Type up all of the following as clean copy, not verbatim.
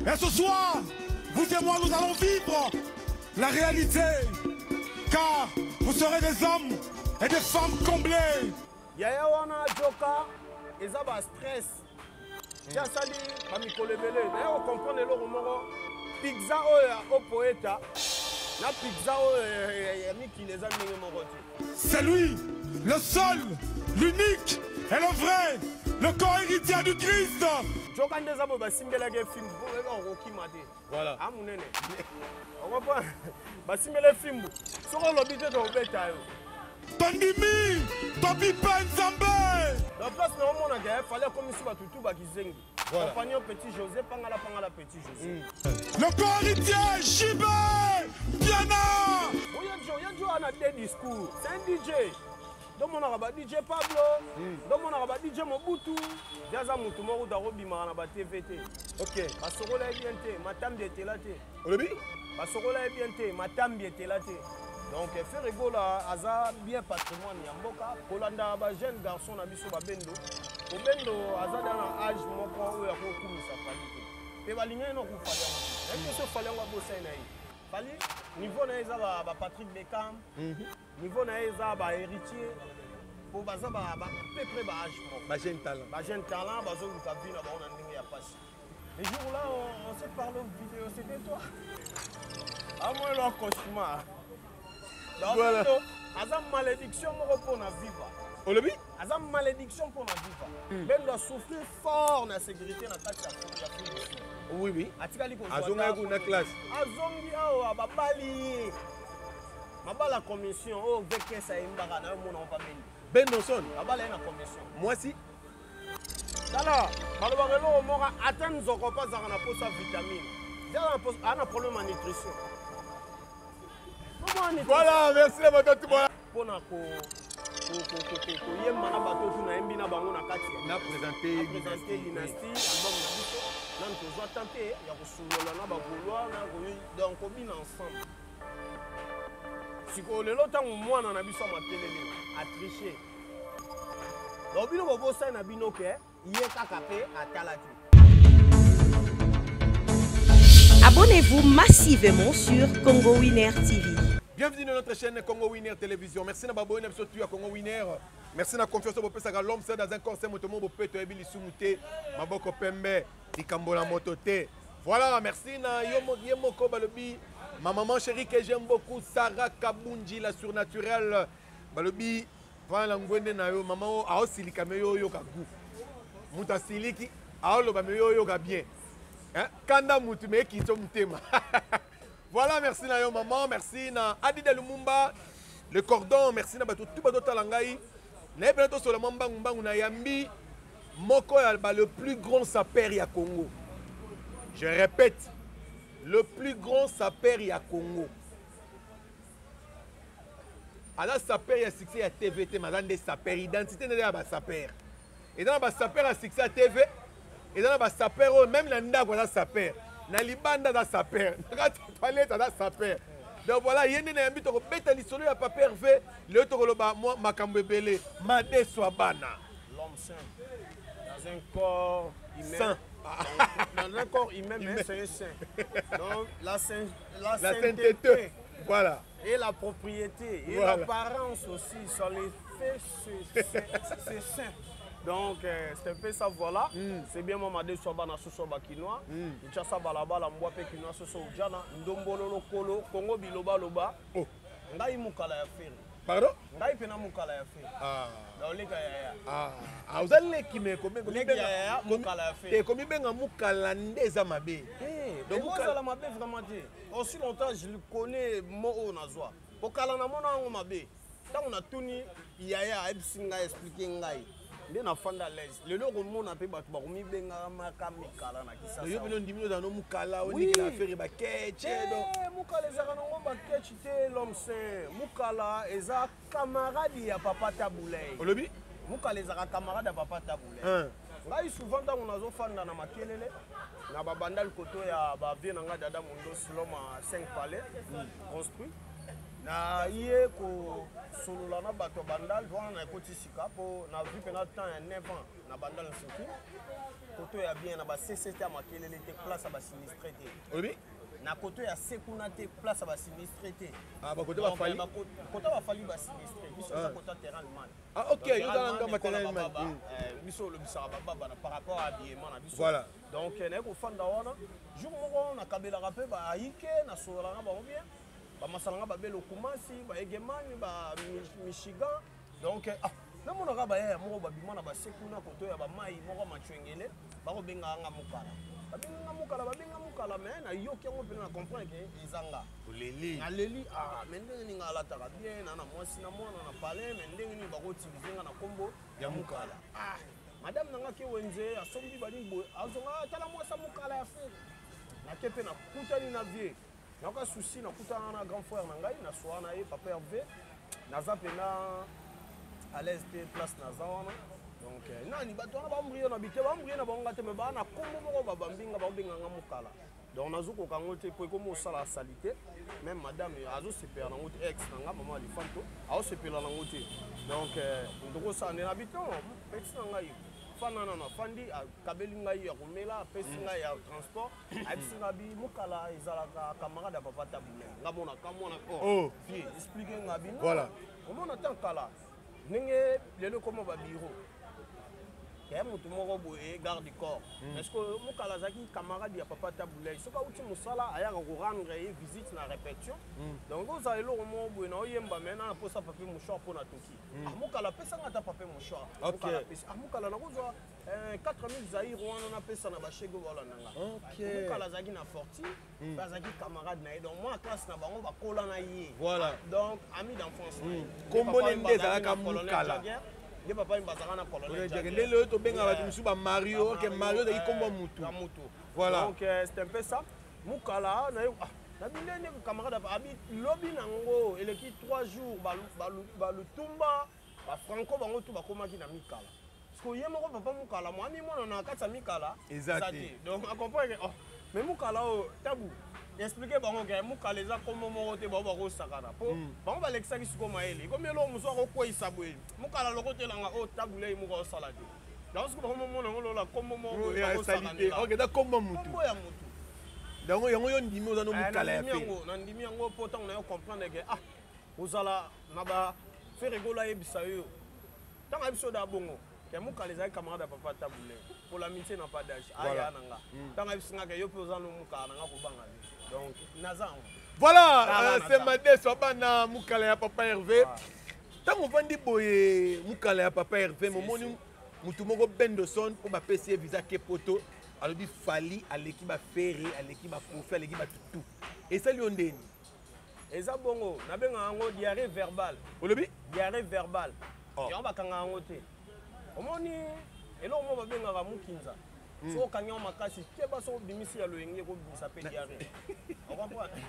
Et ce soir, vous et moi, nous allons vivre la réalité. Car vous serez des hommes et des femmes comblés. Yaya wana joka eza ba stress ti asali bamikolo ebele naye kocomprendre eloko moko pizza oyo ya opoeta na pizza oyo ya mikili eza ndenge moko te. C'est lui, le seul, l'unique et le vrai, le corps héritier du Christ. Joka nde eza boye basimbelaki ye fimbu mpo oyeba okokima te. Voilà. A monene. Okopa basimbele fimbu. Soki olobi te tokobeta yo. Tondimi, tobipe Nzambe. Dans place na omona ke fallait akomisi bato tout bakizengi. Voilà. Compagnon petit José, pangala pangala petit José. Le corps héritier, JB Piana. Oya Jo, ya Jo ana deux discours. C'est un DJ. Ndomonaka ba DJ Pablo, ndomonaka ba DJ Mobutu. Ye aza motu moko kuta akobimaka na ba TV te. Ok. Basokola ye bien te, matambi etela te. Olobi? Basokola ye bien te, matambi etela te. Donc Ferre Gola aza bien patrimoine ya mboka, kolanda ba jeune garçon na biso ba Bendo. Obendo aza da na âge moko oyo akokumisa Fally te. Pe balingaki na kufa yango. Nayebi te soki Fally yango abosani na ye. Fally niveau na ye eza ba Patrick Beckham. Niveau na ye eza ba héritier po baza ba ba peu près ba âge moko. Ba jeune talent. Ba jeune talent bazoluka vie na bango na ndenge ya pasi. Le jour là on s'est parlé aux vidéos, c'était toi. Ah moi le cauchemar. Donc Voilà. aza malédiction moko mpo na viva. Olobi? Aza malédiction mpo na viva. Bendo a souffrir fort na sécurité na kati ya Afrique du Sud. Oui oui. Atikali kozwa Azongaki kuna classe. Azongi awa babali ye. Mabala commission oyo VKS ayembaka na yo mona opa Bendo. Bendoson. Mabala ye na commission. Mwasi. Tala, balobaka eloko moko ata nzoko mpe azalaka na posa vitamine. Aza na problème ya nutrition. Voilà, merci na bato tout voilà. Pona ko koyemba na bato tu nayembi na bango na kati na présenter présenter dynastie album na biso nanu tozwa temps te ya kosolola na bagaulois na donc kobina ensemble. Sikoyo lelo ntango mwana na biso ya makelele atriche, donc bino bobosani na bino ke ye kaka mpe atala te. Abonnez-vous massivement sur Congo Winner TV. Bienvenue dans notre chaîne Congo Winner Télévision. Merci na baboye na biso tu ya Congo Winner. Merci na confiance bopesaka l'homme c'est dans un corps c'est moto mo bopeto yebi lisumu te maboko pembe likambo na moto te. Voilà, merci na yo ye moko balobi ma maman chérie que j'aime beaucoup Sarah Kabunji la surnaturelle balobi voilà ngwende na yo maman o aosilika me yo yoka goût. Mutu asiliki aoloba me yo yoka bien. Hein? Kanda mutu me ekito mutema. Voilà, merci na yo maman, merci na Adida Lumumba, le cordon, merci na bato tout bato tala ngai. Na ye to sola mbangu mbangu na yambi moko ya ba le plus grand sapeur ya Congo. Je répète, le plus grand sapeur ya Congo. Aza sapeur ya succès ya TV te, mais aza nde sapeur identité nde ya ba sapeur. Eza na ba sapeur ya succès ya TV, eza na ba sapeur oyo même na ndako aza sapeur, na libanda aza sapeur, na kati ya toilette aza sapeur. Donc voilà, ye nde nayambi tokobeta lisolo ya Papa Hervé, lelo tokoloba mwa makambo ebele, madeso ya bana. L'homme saint dans un corps humain. Saint. Dans un corps humain, mais c'est un saint. Donc la, saint, la, la sainteté. sainteté. Voilà. Et la propriété, et voilà. l'apparence aussi, ça les fait c'est saint. Donc c'est un peu ça, voilà. C'est bien moi, Madé Soba, Nassou Soba Kinois. Kinshasa Balabala, Mboape Kinois, Soso Ujana, Ndombololo Kolo, Congo Biloba Loba. Oh. Ngai Mukala ya Ferre. Pardon? Ngai pena Mukala ya Ferre. Ah. Na oleka ya ya. Ah, ah oza leki me komi leki ya ya Mukala ya Ferre. Te komi benga Mukala nde eza mabe. Eh, donc Mukala mabe vraiment te. Aussi longtemps je le connais mo oyo nazwa. Kokala na mona yango mabe. Tango natuni yaya ayebisi ngai expliquer ngai. Nde nafanda à l'aise. Lelo okomona mpe bato bakomibengaka maka mikala na Kisasa. Yo bino ndimi oza no mukala onikela affaire ba ketch donc. Eh, mukala ezaka nango ba ketch te l'homme saint. Mukala eza camarade ya papa Taboulay. Olobi? Mukala ezaka camarade ya papa Taboulay. Hein. Ngai souvent ntango nazofanda na makelele na babanda likoto ya ba vieux na ngai Dada Mondo Sloma 5 palais construit. Naye kosolola na bato ya Bandal wana, nakoti sika mpo nazwi mpena temps ya 9 ans na Bandal, surtout koto ya bien na bacc te, ya makelele te, place ya basinistrés te. Olobi? Na koto ya se kuna te, place ya basinistrés te. Ah, bakote bafali. Kota bafali basinistrés, biso eza kota terrain allemagne. Ah ok, yo oza na ngambo terrain allemagne. Biso olobisaka bababa na par rapport à habillement na biso. Voilà. Donc naye kofanda wana, jour moko nakabelaka mpe baayike, nasololaka bango bien, bamasalanga babele okumasi, baegemani, bamichigan. Donc ah, namonaka bayaya moko babima na base kuna, koto ya bamai moko macwengele, bakobengaka nga mokala, babenganga mokala, babenga mokala. Mais nayoki yango mpena, na comprendre ke eza nga. Oleli? Naleli. Ah, mais ndenge nini nga alataka bien na mwasi na mwana na palin, mais ndenge nini bakoutiliser nga na nkombo ya mokala? Ah, madame na nga ke wenze asombi bani boye, azonga, tala mwasi ya mokala ya Ferre. Nake mpe nakutani na vie, nayoka souci, nakutana na grand frère na ngai, nasoa na ye, papa Hervé, naza mpena à l'aise te place naza wana. Donc nani bato wana bambrie na bite, bambrie na bango nga te, me baa na kombo moko babambinga, baobenganga mokala. Donc nazokoka yango te po ekomi osala salité. Même madame azosepela nango te, ex na nga, mama Alifanto, aosepela nango te. Donc tokosala nde na bito, petit na ngai fanda nano, afandi, akabeli ngai ya komela, apesi ngai ya transport, ayebisi ngai bi mokala ezalaka camarade ya papa Tabule. Nga monaka mwana. Oh. Vie explique nga bi Voilà. Omona tan kala ndenge lelo ekoma babiro ya motu moko boye, garde du corps. Parce que mokala azalaki camarade ya papa Tabulai, soki auti mosala ayaka korendre ye visite na répétition. Donc ozala eloko moko boye na oyemba, mai na naposa papier mouchoir mpo na toki. Ah, mokala apesanga ata papier mouchoir. Mokala apesi. Ah, mokala, nakozwa 4000 zaire wana, napesa na bashege balanda nga. Mokala azalaki na fortune mpe azalaki camarade na ye, donc mwa classe na bango, bakola na ye. Donc ami d'enfance na ye. Kombo ne nde ezalaka Mokala. Nde papa ye bazalaka na colonel. Nde lelo tobengaka bato mosusu bamario. Ok, Mario ezalaki kombo ya mutu. Ya mutu. Voilà. Donc c'est un peu ça. Mokala na ye, ah, nabi ndenge camarade abi lobi nango eleki 3 jours, balutumba bafranco bango tu bakomaki na mikala, parce que ye moko papa mokala mwami mwana na kati ya mikala. Eza te. Donc acomprendre ke oh, mais mokala oyo tabu explique bango ke mokala eza kombo moko te, bango bakosakana mpo bango balekisaki sikoyo mayele, ekomi eloko mosusu akokweyisa boye, mokala lokotelanga oyo tabulei moko osala te. Yango sikoyo bango momona yango lola kombo moko boye. Ya salité. Bakosakanela. Ok, eza kombo mutu. Kombo ya mutu. Yango yo ndimi oza no mokala ya nandimi fe. Yango nandimi yango mpo ntango na yo comprendre ke ah, ozala na ba Ferre Gola, ayebisa yo ntango ayebi so da bongo ke mokala ezalaki camarade ya papa Tabule, pour l'amitié n'a pas d'âge. Aya na nga ntango ayebisi nga ke yo mpe oza no mokala na nga, kobanga te, donc naza yango. Voilà. Tala na c'est Madeso bana mokala ya papa Hervé. Ntango ovandi boye, mokala ya papa Hervé, momoni motu moko Bendoson mpo bapesi ye visa ke poto, alobi Fally aleki baFerre, aleki baKoffi, aleki batutu, esali yo ndeni? Eza bongo, nabengaka yango diarrhée verbale. Olobi? Diarrhée verbale. Oh. Yango bakanga yango te. Omoni eloko moko babengaka mukinza, soki okangi yango makasi, keba, soki obimisi ya loyenge, ekobimisa mpe diarrhée. Ocomprendre?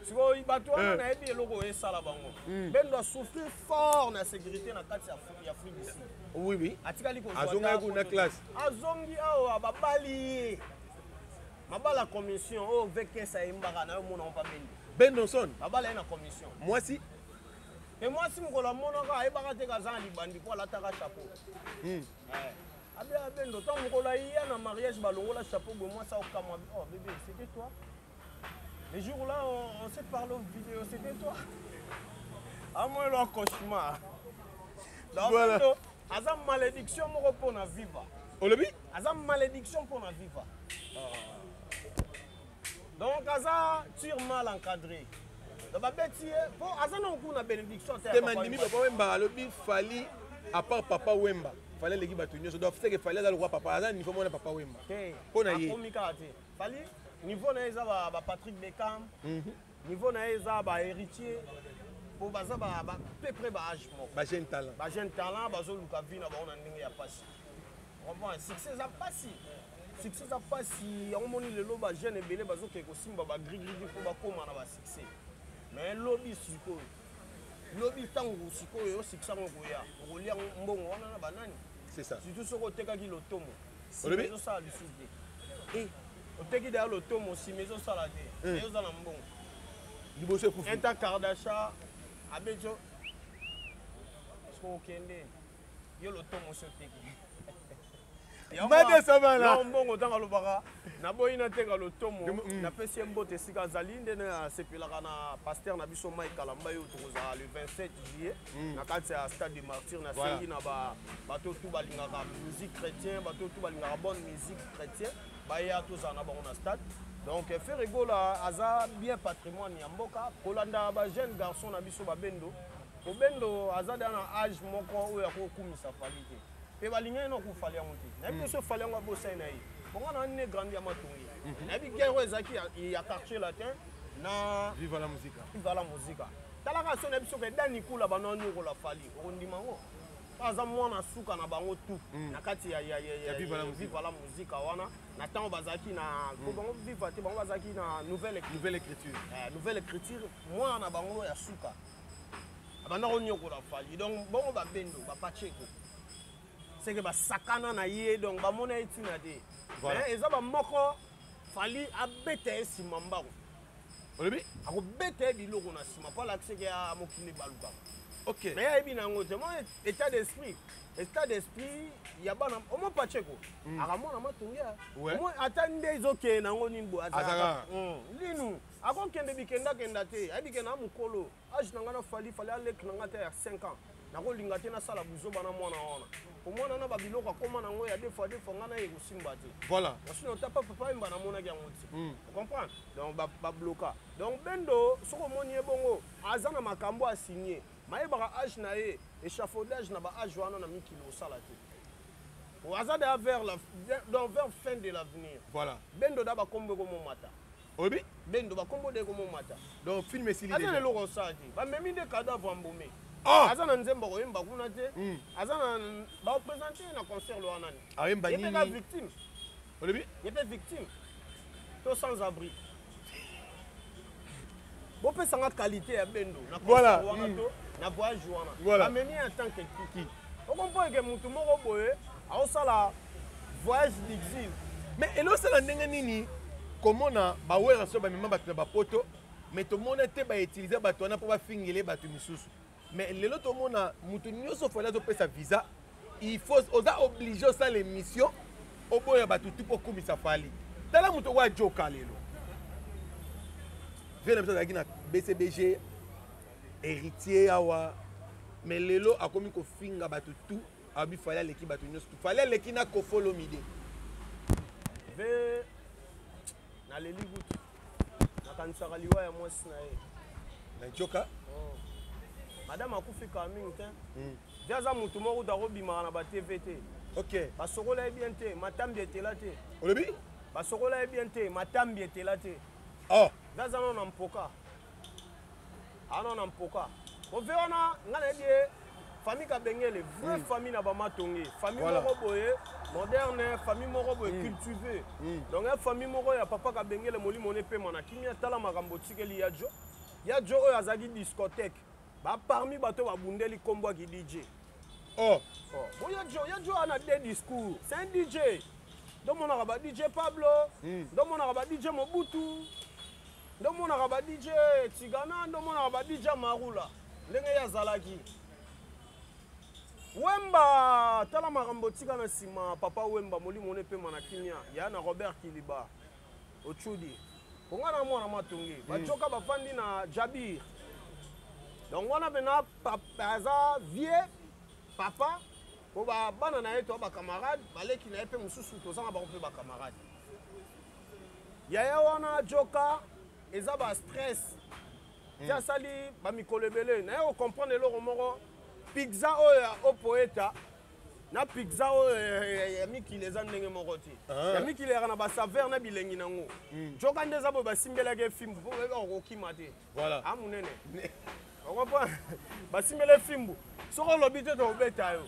Sikoyo bato wana, nayebi eloko oyo esala bango. Bendo asouffrir fort na sécurité na kati ya Afrique du Sud. Oui oui. Atikali kozwa Azongaki ata kuna poto te. Classe. Azongi awa, babali ye mabala commission oyo vekes ayembaka na yo, mona mpa Bendo. Bendoson. Babala ye na commission. Mwasi. Me mwasi mokolo amonaka, ayebaka te kaza na libandi mpo alataka chapeau. Abe abendo, ntango mokolo aya na mariage, balongola chapeau boye, mwasi aokamwa: "Oh bébé, c'était toi le jour là on s'est parlé aux vidéo, c'était toi?" Amoi lo cauchemar. Donc Voilà. aza malédiction moko mpo na viva. Olobi? Aza malédiction mpo na viva. Donc aza tir mal encadré, donc babeti ye mpo aza na kuna bénédiction te ya Te papa mandimi. Wemba. Papa Wemba alobi Fally, à part papa Wemba, Fally aleki bato nyonso. Donc seke Fally aza lokwa papa, aza niveau mona papa Wemba. Te. Mpo na ye. Akomi kaka te. Fally, niveau na ye eza ba Patrick Beckham, niveau na ye eza bahéritier, mpo baza peu près baâge moko. Bajeune talent. Bajeune talent bazoluka vie na bango na ndenge ya pasi. Comprendre, succès eza pasi, succès eza pasi. Yango moni lelo bajeune ebele bazokende kosimba bagrigri mpo bakóma na basuccès. Mais lobi sikoyo, lobi ntango sikoyo succès yango koya, okolia mbongo wana na banani? C'est ça. Surtout soki otekaki lotomo, nsima Olobi? ezosala lisusu te. Oteki deya lotomo, nsima ezosala te, eyoza na mbongo. Liboso ekufi. Inta Kardasha. Abeti yo soki okende yo lotomo osi oteki. Madesa bana. Mbongo ntango alobaka naboyi nateka lotomo napesi ye mbote esika azali nde asepelaka na pasteur na biso Mike Kalamba oyo tokozala le 27 juillet na kati ya stade de martyr. Nasengi na bato tu balingaka musique chrétien, bato tu balingaka bonne musique chrétien, baya tozala na bango na stade. Donc Ferre Gola aza bien patrimoine ya mboka. Kolanda bajeune garçon na biso babendo kobendo, aza da na age moko oyo akokumisa Fally te, mpe balingaki na koFally yango te. Nayebi te so Fally yango abosani na ye bongo na ne grandi ya Matongi. Nayebi guerre oyo ezalaki ya Quartier Latin na Viva la Musica. Viva la Musica. Talaka so nayebi soki Dani Kula bano anyokola Fally, okondima yango aza mwana suka na bango tu na kati ya Viva la Musica wana. Na ntango bazalaki na po bango Viva te, bango bazalaki na nouvelle Nouvelle Écriture. Nouvelle Écriture. Mwana na bango ya suka abanda konyokola Fally. Donc bongo babendo bapacheko seke basakana na ye, donc bamona ye ntina te. Mais eza bamoko Fally abeta ye nsima mbango. Olobi? Akobeta ye biloko na nsima mpo alakiseke ya mokili balukaka. Ok. Mais ayebi na yango te mo état d'esprit ya bana omo Pacheko akamona Matongi. Omo ata nde ezokende nango nini boye, azalaka linu akokende bikendakenda te. Ayebi ke na mokolo age na ngai na Fally, Fally aleki na ngai te ya 5 ans, nakolinga te nasala buzoba na mwana wana, po mwana na babiloko akóma nango ya deux fois deux fois, ngai naye kosimba te. Sinon ta papa Payemba namonaki yango te. Comprendre? Donc babloka. Donc bendo soki omoni ye bongo aza na makambo asigne, mayebaka age na ye, échafaudage na baage wana na mikili osala te. Aza deya vers la, donc vers fin de l'avenir. Bendo da bakombo ekomomata. Olobi? Bendo bakombo de ekomomata. Donc film esili. Aza na eloko osala te, bamemi nde cadavre embaume. Aza na nzembo akoyemba kuna te, aza na baoprésente na concert lo wana. Ayemba Ye mpe ka victime. Olobi? Ye mpe victime to sans abri. Bopesanga qualité ya bendo na concert wana to na voyage wana. Bamemi en tant que kiki, okomprendre ke mutu moko boye aosala voyage d'exil. Mais elosala ndenge nini komona bawera so bamema bato na bapoto, mais tomona te bautilize bato wana mpo bafingele bato misusu? Mais lelo tomona motu nyonso Fally azopesa visa, il faut oza obligé osala émission oboya bato tu mpo okumisa Fally. Tala moto oyo ajoka lelo, vie na biso azalaki na BCBG, Héritier awa, mais lelo akomi kofinga bato tu, abi Fally aleki bato nyonso tu, Fally aleki na Koffi Olomide. Ve naleli kutu, nakanisaka liwa ya mwasi na ye. Na joka. Oh. Madame akufi kala mingi te. Ve aza motu moko kutu akobimaka na batv te. Basokola ye bien te, matambi etela te. Olobi? Basokola ye bien te, matambi etela te. Oh. Ve aza nano na mpoka, aza na mpoka. Ove wana ngai nayebi ye, famille Kabengele, vraie famille na bamatonge, famille moko boye moderne, famille moko boye cultivé. Donc ya famille moko ya papa Kabengele, molimo ne pema na kimia. Tala makambo otikeli ya jo, ya jo oyo azalaki discothèque, baparmi bato babundeli nkombo aki DJ. Oh. Bon, ya jo, ya jo ana deux discours, c'est un DJ. Ndomonaka ba DJ Pablo, ndomonaka ba DJ Mobutu, ndomonaka ba DJ Tigana, ndomonaka ba DJ Marula. Ndenge ye azalaki Wemba, tala makambo tika na nsima. Papa Wemba, molimo ne pema na kimia. Ya na Robert Kiliba Ochudi, konga na mwana Matonge, bajoka bafandi na Jabir. Donc wana mpena aza vieux papa, po bana na ye to bacamarade, baleki na ye mpe mosusu toza na bango mpe bacamarade. Yaya wana joka eza bastress ti asali bamikolo ebele. Naye kocomprendre eloko moko, pizza oyo ya Opoeta na pizza oyo ya mikili eza ndenge moko te. Ya mikili eyaka na basaveur na bilengi nango. Joka nde eza boye, basimbelaki efimbu mpo bayeba kokokima te. A monene, okomprendre, basimbela efimbu, soki olobi te tokobeta yo.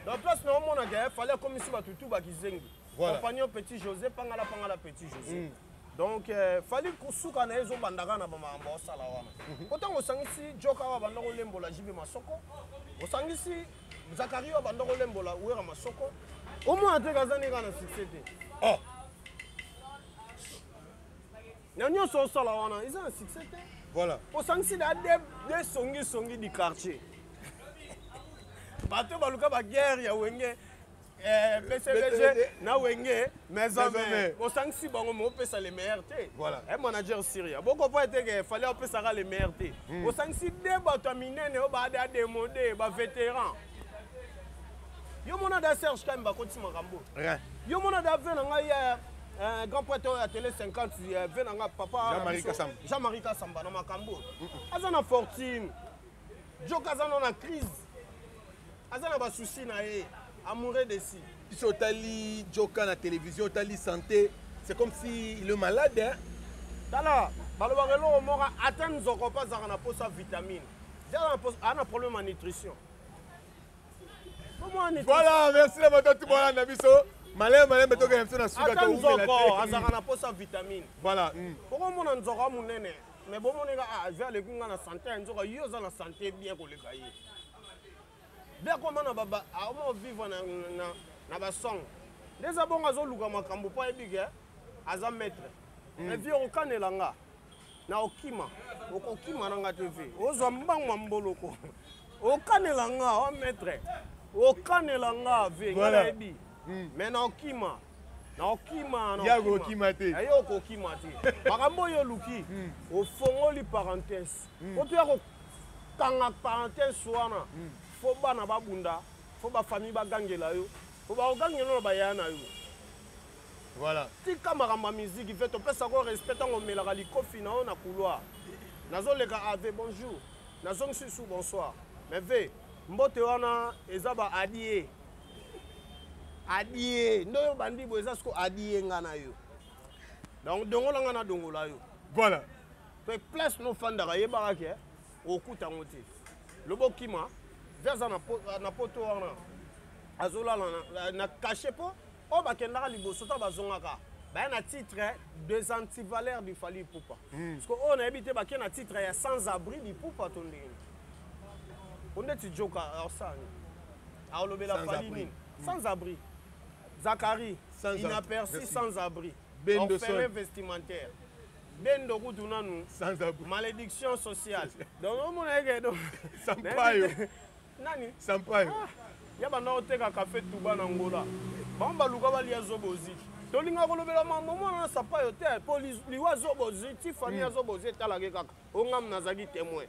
Donc place na omonaka Fally akomisi bato tu bakizengi. Compagnon petit José, pangala pangala petit José. Donc Fally kosuka na ye ezobandaka na bamakambo osala wana. Po ntango osangisi joka awa banda kolembola Jibe Masoko, osangisi Zakari oyo banda kolembola Wera Masoko, omona te kaza ndenge kaka na succès te. Oh. Na nyonso osala wana eza na succès te. Voilà. Osangisi na de songi songi du quartier. Bato baluka ba guerre ya Wenge eh, BCBG na Wenge maison mère. Osangisi bango mais opesa le meilleur te. Voilà. Un manager Syria. Boko pas ete que fallait opesaka le meilleur te. Osangisi de bato ya minene oyo ba démodé, ba vétéran. Yo mona da Serge Kame bakotisi makambo. Rien. Yo mona da ve na ngai ya grand prêtre oyo ya télé 50 ve na ngai papa Jean-Marie Kassamba. Jean-Marie Kassamba na makambo. Aza na fortune. Joka aza na crise. Aza na ba souci na ye. Amoureux de si. Biso otali Joka na télévision, otali santé, c'est comme si il est malade hein. Tala, balobaka eloko moko ata nzoko mpe azalaka na posa vitamine. Aza na problème ya nutrition. Voilà, merci na bato tubona na biso. Malem malem tokende biso na suka to nzoko azalaka na posa vitamine. Voilà. Okomona nzoko ya monene mais bomoneka ah, aleki nga na santé ya nzoka, yo oza na santé bien koleka ye. Bien koma na baba aoma vivre na na na basong. Ndeza bongo azoluka makambo po ayebi ke aza maître. Mais vie okanela nga na okima, okokima na nga te vie. Ozwa mbangu ya mboloko. Okanela nga o maître. Okanela nga vie nga nayebi. Mais na okima. Na okima na Ya okokima te. Yo okokima te. Makambo oyo oluki, ofongoli parenthèse. Oto ya kokanga parenthèse wana, fo bana babunda, fo ba famille bagangela yo, fo bakogangela na bayaya na yo. Voilà. Tika makambo ya musique ve topesa ko respect ntango omelaka likofi na yo na couloir. Nazoleka ave bonjour, nazongisi su bonsoir. Mais ve mbote wana eza ba adie. Adie ndo yo bandi bo eza siko adie nga na yo. Donc dongola nga na dongola yo. Voilà. Pe place no fandaka yebaka ke okuta ngo te. Lobo kima ve aza na poto wana. Azolala na cachet po oyo bakendaka liboso ta bazongaka baya na titre des antivaleurs du Fally Ipupa. Parce que oyo nayebi te bake na titre ya sans abri du Ipupa to ndenge. Onde ti joka osani. Aolobela Fally nini? Sans abri. Zacharie, inaperçu sans abri. Bendo orphelin vestimentaire. Bendo kutu nanu. Sans abri. Malédiction sociale. Donc omona eke donc. Sampayo. Nani? Sampayo. Ya banda oteka café Touba na Angola. Bango baluka balia zobozi. Tolinga kolobela mambo mwana na Sampayo te po liwa zobozi ti famille ya zobozi etalaki kaka. Ongam nazaki témoin.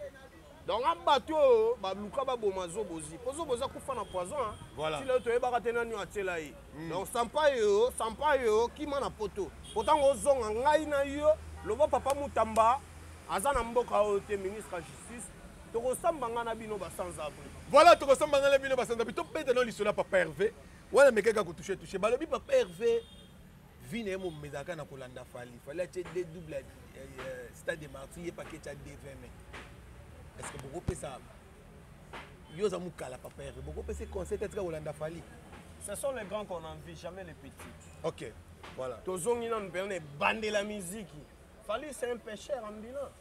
Donc bato oyo baluka baboma zobozi. Po zobozi akufa na poison hein. Voilà. Ti lelo toyebaka te nani atiela ye. Donc Sampayo, Sampayo kima na poto. Pourtant ozonga ngai na yo loba papa Mutamba aza na mboka oyo te ministre ya justice. Tokosamba nga na bino ba sans abri. Voilà, tokosamba nga na bino ba sans abri. Tobeta no lisolo ya papa Hervé. Wana mekaka ko toucher toucher. Balobi papa Hervé vie na ye momezaka na kolanda Fally. Fally atie deux double stade de Martyrs ye paquet ya D20 mai. Est-ce que bokopesa yo za mukala papa Hervé, bokopesa conseil tika kolanda Fally? Ce sont les grands qu'on envie, jamais les petits. OK. Voilà. Tozongi nanu pena na bande la musique. Fally c'est un pêcheur ambulant.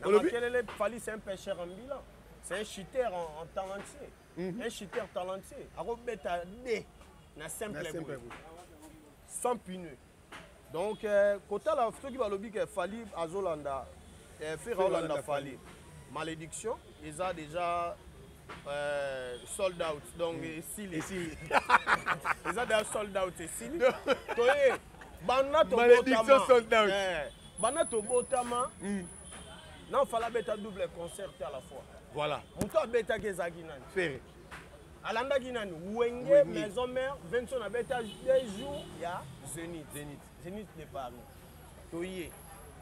Na makelele, Fally c'est un pêcheur ambulant. C'est un chuteur en talentier. Un chuteur talentier. Akobeta D na simple boye. Sans pneu. Donc kotala soki balobi ke Fally azolanda Ferre azolanda Fally. Malédiction eza déjà sold out. Donc esili. Esili. Eza déjà sold out esili. Toye banda tobotama. Malédiction sold out. Banda tobotama. Non, fallait beta double concert à la fois. Voilà. Moto abetaki ezalaki nani? Ferre. Alandaki nani? Wenge, Maison Mère, Vincent abeta 2 jours ya Zénith. Zénith. Zénith de Paris. Toye.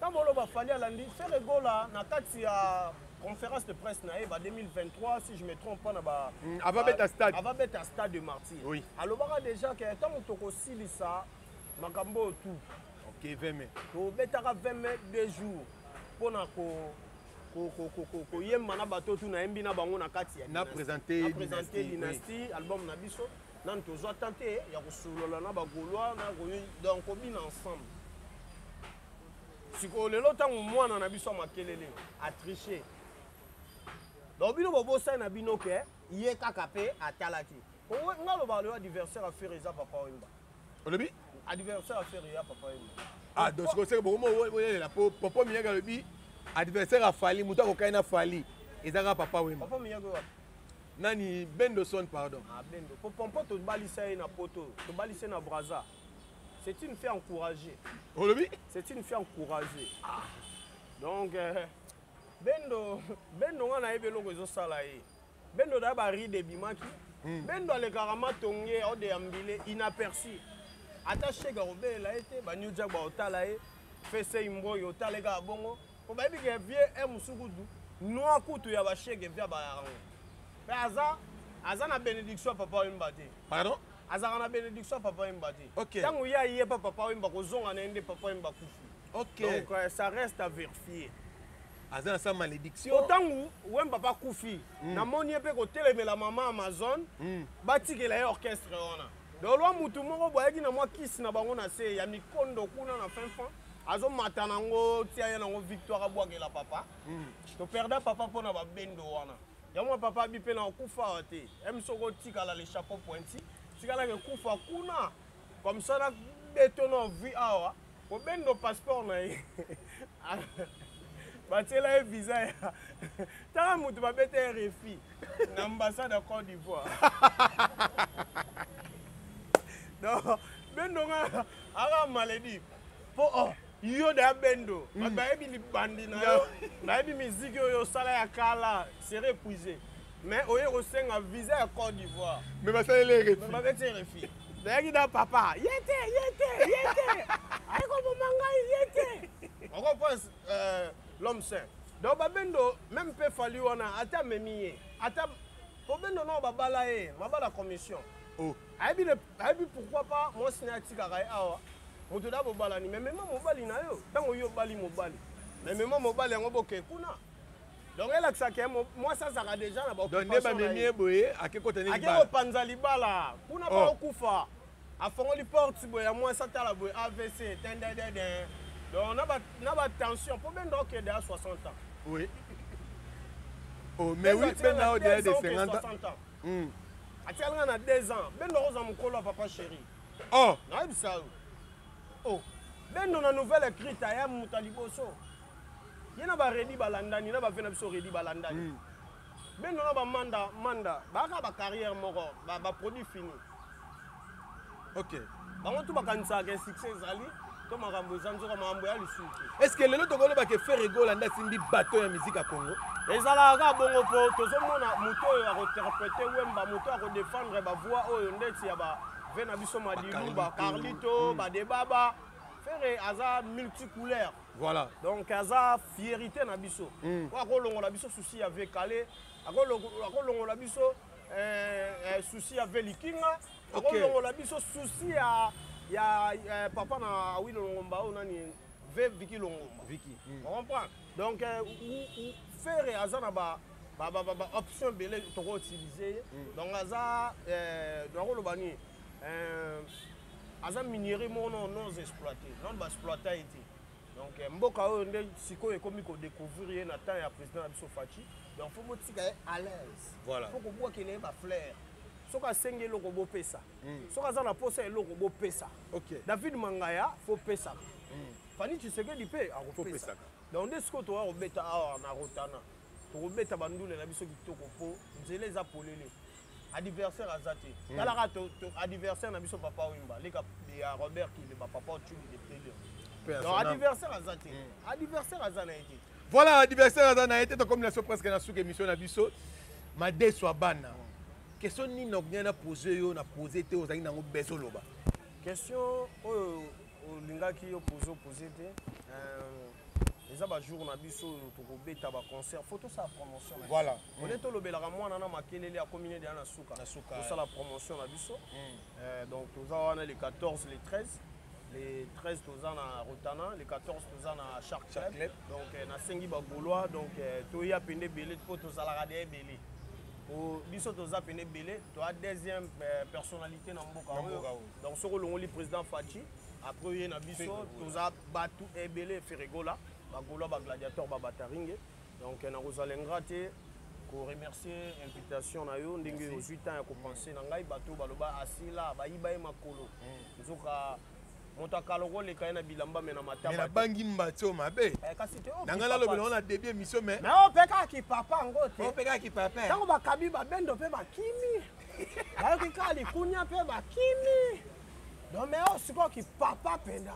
Tango boloba Fally alandi Ferre Gola na kati ya conférence de presse na ye ba 2023 si je me trompe pas na ba Avant beta stade. Avant beta stade de Martyrs. Oui. Alobaka déjà que tango tokosilisa makambo tout. OK, 20 mai. Tobetaka 20 mai 2 jours pona ko koyemba na bato tu nayembi na bango na kati ya Na présenter Na présenter dynastie, dynastie, album na biso. Nanu tozwa tante ya kosolola na ba Gaulois, na koyi, donc kobina ensemble. Sikoyo lelo ntango mwana na biso ya makelele a triché. Donc bino bobosani na bino ke ye kaka pe atalaki. Owe, nga loba lelo adversaire ya Ferre eza Papa Wemba. Olobi? Adversaire ya Ferre ya Papa Wemba. Ah, donc sikoyo bokomoyelela po Popo Miyagi alobi adversaire ya Fally, moto akokani na Fally eza kaka Papa Wemba. Papa Miyagi wapi? Nani? Bendoson, pardon. Ah, Bendo. Po Pompo tobalisa ye na poto, tobalisa ye na Braza. C'est une fille encouragée. Olobi? C'est une fille encouragée. Ah. Donc Bendo, Bendo nga nayebi eloko ezosala ye. Bendo da ba ride ebimaki. Bendo alekaka matonge odeyambile inaperçu. Ata shege akobelela ye te, ba New Jack baotala ye, fese imboyi otala ye kaka bongo. Po bayebi ke vie e mosusu kutu noa kutu ya bashege vie abayaka yango. Mpe aza na bénédiction ya Papa Wemba te. Pardon? Azalaka na bénédiction ya Papa Wemba te. Ok. Ntango ye aye pa Papa Wemba kozonga na ye nde Papa Wemba akufi. Ok. Donc ça reste à vérifier. Aza na sa malédiction. Ntango Wemba pa kufi, namoni ye mpe kotelemela mama Amazon, batikela ye orchestre wana. Donc lwa mutu moko boyaki na mwa kisi na bango na se ya mikondo kuna na fin fond, azomata nango tia ye nango victoire abwakela papa. Toperda papa mpona babendo wana. Yango papa abi mpe na okufa awa te. Emi soki otikala le chapeau pointi, tikalaka ekufa kuna. Comme ça na beto na vie awa, kobendo passeport na ye. Batiela ye visa ya. Tala mutu babeta ye refi na ambassade ya Côte d'Ivoire. Donc bendo nga aka maladie. Po oh yo da bendo, bato bayebi libandi na yo, bayebi musique oyo osala ya kala, serait épuisé. Mais oye kosenga visa ya Côte d'Ivoire. Mais basaleli ye refi. Mais babeti ye refi. Nayaki na papa, ye te, ye te, ye te. Aye koboma ngai, ye te. Oko pense l'homme saint. Donc babendo même pe Fally wana ata amemi ye, ata po bendo na babala ye, mabala commission. Oh. Ayebi le, ayebi pourquoi pas moi sina atikaka ye awa. Moto da bobalani, mais mema mobali na yo, tango yo bali mobali. Mais mema mobali yango boke kuna. Donc elle a que moi ça ça déjà na ba Donc nde ba memi ye boye ake kota ne Ake libala. kopanza libala. Kuna ba Oh. okufa. Afongoli porte boye ya moi ça tala boye AVC tendedede. Donc na ba tension po bendo ke de 60 ans. Oui. Oh mais Bendo oui, atikala bendo na de deux ans 50 ke ans. 60 ans. Atikala na 2 ans. Bendo roza mukolo papa chéri. Oh. Na yebisa yo. Oh. Bendo na nouvelle écrite ya muta liboso. Ye na ba redi balandani, na ba ve na biso redi balandani. Bendo na ba manda, manda, ba ka ba carrière moko, ba produit fini. Ok. Bango tout bakanisa ke succès ezali, to makambo eza nzoka makambo ya lisusu. Est-ce que lelo tokoloba ke Ferre Gola nda simbi bateau ya musique ya Congo? Ezalaka kaka bongo po tozomona moto oyo akointerprete Wemba, moto akodefendre ba voix oyo ndeti ya ba ve na biso Madilu, ba Carlito, ba Debaba. Ferre aza multicouleur. Voilà. Donc aza fierté na biso. Po akolongola biso souci ya Vekale, akolongola biso souci ya Velikinga, Ok. akolongola biso souci ya papa na Awilo Longomba oyo nani Ve Vicky Longomba. Vicky. On comprend. Donc ou Ferre aza na ba option belé toko utiliser. Donc aza nakoloba nini aza minerai mono non exploité, non ba exploité été. Donc mboka oyo nde sikoyo ekomi ko découvrir ye na temps ya président na biso Fatshi. Donc faut botika ye à l'aise. Voilà. Faut kobwakela ye ba fleurs. Soki asengi eloko bopesa. Soki aza na posa eloko bopesa. Ok. David Mangaya faut pesa. Fanny Tshisekedi pe akopesa. Faut pesaka. Donc nde sikoyo toya kobeta awa na Rotana. Tokobeta bandule na biso kitoko po nzela eza polele. Adversaire aza te. Talaka to adversaire na biso papa Wemba, leka ya Robert Kileba papa Tchuli de Télé. Pe Donc, son âme. adversaire aza te. Adversaire aza na ye te. Voilà, adversaire aza na ye te, tokomi na so presque na suka émission na biso. Madeso abana. Question nini okoki na poser yo na poser te ozangi nango beso loba. Question oyo olingaki yo poser, poser te. Eza ba jour na biso oyo tokobeta ba concert, faut tosala promotion na biso. Voilà. On est tolobelaka mwana na makelele akomi nde na suka. Na suka, Tosala promotion na biso. Donc toza wana le 14, le 13. Le 13 toza na Rotana, le 14 toza na Shark Shark Club. Club. Donc nasengi ba Gaulois, donc toya pende ebele po tozalaka de ebele. Po biso toza pende ebele, toa deuxième personnalité na mboka Na oyo. mboka oyo. Donc soko longoli président Fatshi, après ye na biso Ferre Gola. toza batu ebele Ferre Gola, ba Gaulois, ba gladiateur, ba bataringe. Donc na kozala ingrat te ko remercier invitation na yo ndenge Merci. ozwi temps ya ko penser na ngai bato baloba asila bayiba ye makolo. Nzoka Moto akala okoleka ye na bilamba me na matama. Mais nabangi mbati oyo mabe. Eh, kasi te oyo Na ngai nalobela wana début émission mais. Mais oyo mpe kaka kipapa yango te. Oyo mpe kaka kipapa. Ntango bakabi babendo mpe bakimi. Bayoki kaka likunya mpe bakimi. Donc mais oyo sikoyo kipapa mpenza.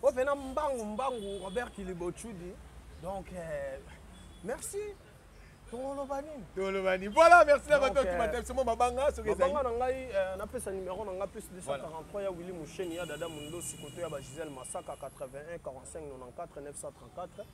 Oyo mpenza mbangu mbangu Robert Kilibochudi. Donc eh, merci. Tokoloba nini? Tokoloba nini? Voilà, merci na bato qui m'attendent. Somo mabanga soki ezali. Mabanga na ngai euh, napesa numéro na ngai plus 243 ya Willy Musheni ya Dada Mundosi koto ya ba Gisèle Masaka 81 45 94 934.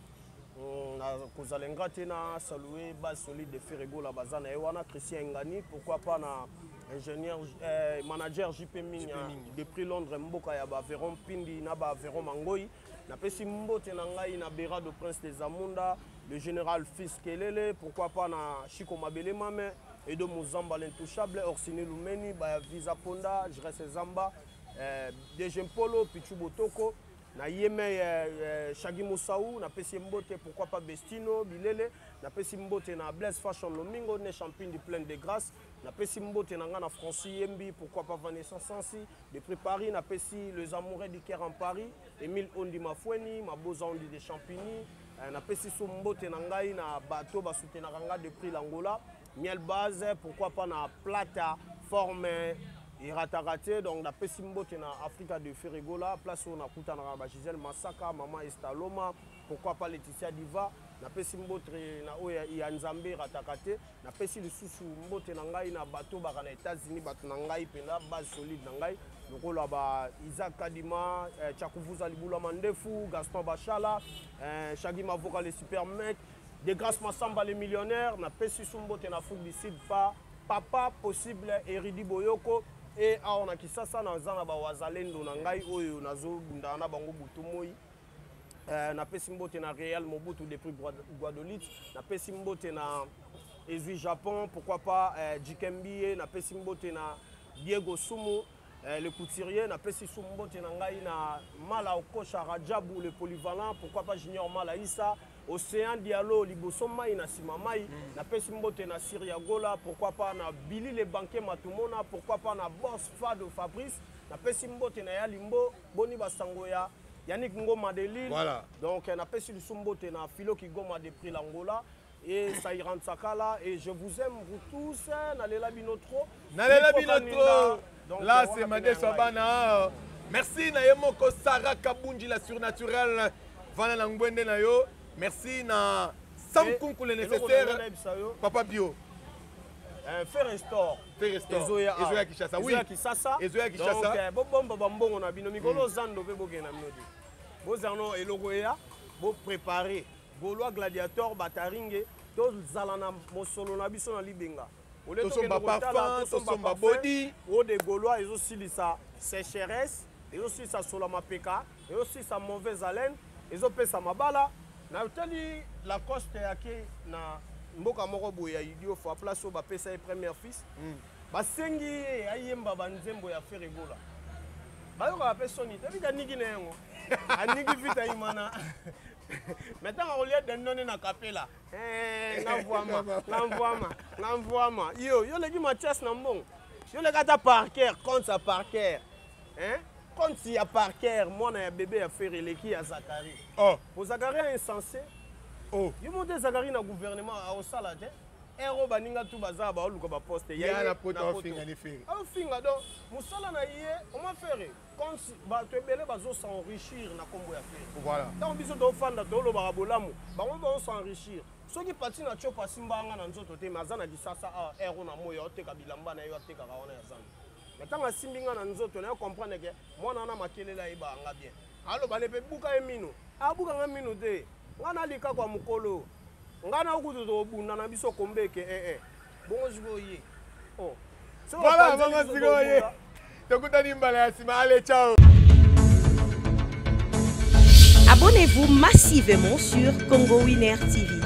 Kozala ingrat te na saluer base solide de Ferre Gola baza na ye wana Christian Ngani pourquoi pas na ingénieur euh, manager JP Minya depuis Londres mboka ya ba Veron Pindi na ba Veron Mangoi. Napesi mbote na ngai na Berado Prince des Zamunda, le général Fils Kelele, pourquoi pas na Chico Mabele Mame, Edo Muzamba l'intouchable, Orsini Lumeni, Baya Visa Ponda, Jresse Zamba, euh, DG Mpolo, Pichu Botoko, na yeme euh, euh, Shagi Moussaou, napesi mbote, pourquoi pas Bestino, Bilele, napesi mbote na Blaise Fashion Lomingo, ne champion du plein de grâce, napesi mbote na nga na Francis Yembi, pourquoi pas Vanessa Sansi, Depuis Paris, napesi les amoureux du Caire en Paris, Emile Ondi Mafueni, Maboza Ondi de Champigny, euh, napesi so mbote na ngai na bateau ba soutenaka nga depuis l'Angola, Miel Base, pourquoi pas na Plata forme erataka te donc napesi mbote na Africa de Ferregola, place oyo nakutanaka ba Gisèle Masaka, maman Estaloma, pourquoi pas Laetitia Diva, napesi mbote na oyo ya Nzambe erataka te. Napesi lisusu mbote na ngai na bato baka na Etats-Unis, bato na ngai mpenza base solide na ngai lokola ba Isaac Kadima, eh, Chakuvuza Libula Mandefu, Gaston Bashala, eh, Shaggy Mavoka le super mec, De Grace Massamba le millionnaire, napesi su mbote na Afrique du Sud pa papa possible Eridi Boyoko et awa na Kisasa naza na ba wazalendo na ngai oyo nazobundana na bango butu moi. Euh, napesi mbote na Real Mobutu depuis Guadolite, napesi mbote na Ezui Japon, pourquoi pas euh, Jikembiye, napesi mbote na Diego Sumu euh, le couturier, napesi su mbote na ngai na Mala Okosha Rajabu le polyvalent, pourquoi pas Junior Mala Issa, Océan Diallo liboso mai na sima mai, mm. napesi mbote na Syria Gola, pourquoi pas na Billy le banquier Matumona, pourquoi pas na Boss Fado Fabrice, napesi mbote na Yalimbo, boni basango ya Yannick Ngoma de Lille. Voilà. Donc, napesi lisusu mbote na Philo Kigoma depuis l'Angola et Saïran Tsakala et je vous aime vous tous nalela bino trop. Nalela bino trop. Donc, là c'est Madeso Abana. Merci na ye moko Sarah Kabunji la surnaturelle. Vana na ngwende na yo. Merci na Sam Kunku le nécessaire. Papa Bio. Euh, Ferre Store. Ferre Store. Ezoya Ezoya Kinshasa. Oui. Ezoya Kinshasa. Ezoya Kinshasa. Donc euh, bobomba ba mbongo na bino mikolo mm. zando pe bokenda na bino te. Bozala no eloko eya bo préparer Gaulois gladiateur bataringe tozala na mosolo na biso na libenga. Tosomba parfum, tosomba body. Eau de Gaulois ezosilisa sécheresse, ezosilisa sola mapeka, ezosilisa mauvaise haleine, ezopesa mabala. Natali Lacoste yake na mboka moko boye ya idiofa place oyo bapesa ye première fils mm. basengi ye ayemba banzembo ya Ferre Gola bayokaka mpe soni te vite aniki na yango aniki vite ayimana mais ntango akolia dendone na kapela eh, nga mvwama nga mvwama nga mvwama yo yo oleki mathias na mbongo yo oleki ata parker compte ya parker hein? Compte ya Parker, mwana ya bebe ya Ferre eleki ya Zakari. Oh. Po Zakari a insensé. Oh. Yo monte Zakari na gouvernement aosala te. Ero baninga tout baza ba oluka ba poste. Ya na poto afinga ni Ferre. Afinga donc musala na ye, oma Ferre. Compte bato ebele bazo s'enrichir na kombo ya Ferre. Voilà. Tant biso to fanda to lobaka bolamu, bango bazo s'enrichir. Soki pati na chopa simba nga na nzoto te, mais aza na kisasa a ero na moyo oteka bilamba na yo atekaka wana ya zamba. Mais ntango asimbi nga na nzoto nayo comprendre ke mwana wana makelele ayebaka nga bien aloba ne mpe buka ye mino abuka nga mino te nga nalika kwa mokolo nga na okutu tokobunda na biso kombeke ee eh, eh. bongo sikoyo ye oh. Voilà, bongo sikoyo ye tokutani mbala ya nsima ale ciao. Abonnez-vous massivement sur Congo Winner TV.